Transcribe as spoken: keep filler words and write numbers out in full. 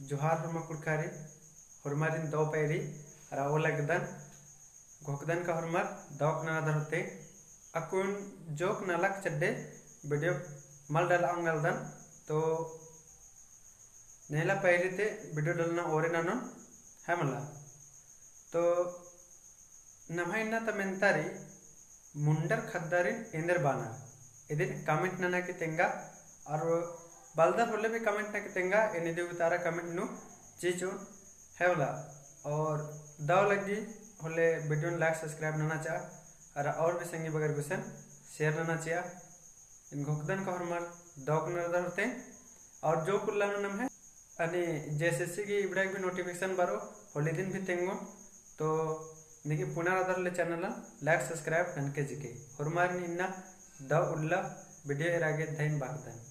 जोहार होरमा कुँड़ुख़ारी, होरमारिन दव पैरी, अरा ओलगदन, घोखदन का होरमर दव ननादर होते, अक्कुन जोक नलख चड्डे video मल डलआ ओंगदन, तो नेला पैरी ते video डलना ओरे ननोन है मला। तो नम्है इन्ना ता मेन्तारी मुंडर ख़द्दारिन एन्देर बानर। इदिन comment नना की तेंगा, और बलदर होले भी comment नना की तेंगा, एन इदी उतारा comment नू चिचोन है मला। और दव लग्गी होले video न like subscribe नना चिआ, और, और भी संगी बगर गुसन share नना चिआ। एन घोखदन का होरमर दव ननादर होते, और जोक उल्ला नू नम्है अनि JSSC की इबड़ा की भी notification बरओ, होले दिन भी तेंगो, तो निंग्है पुना रअदर होले channel like subscribe ननके जिके। होरमारिन इन्ना दव उल्ला video एरा गे धइन बाकदन।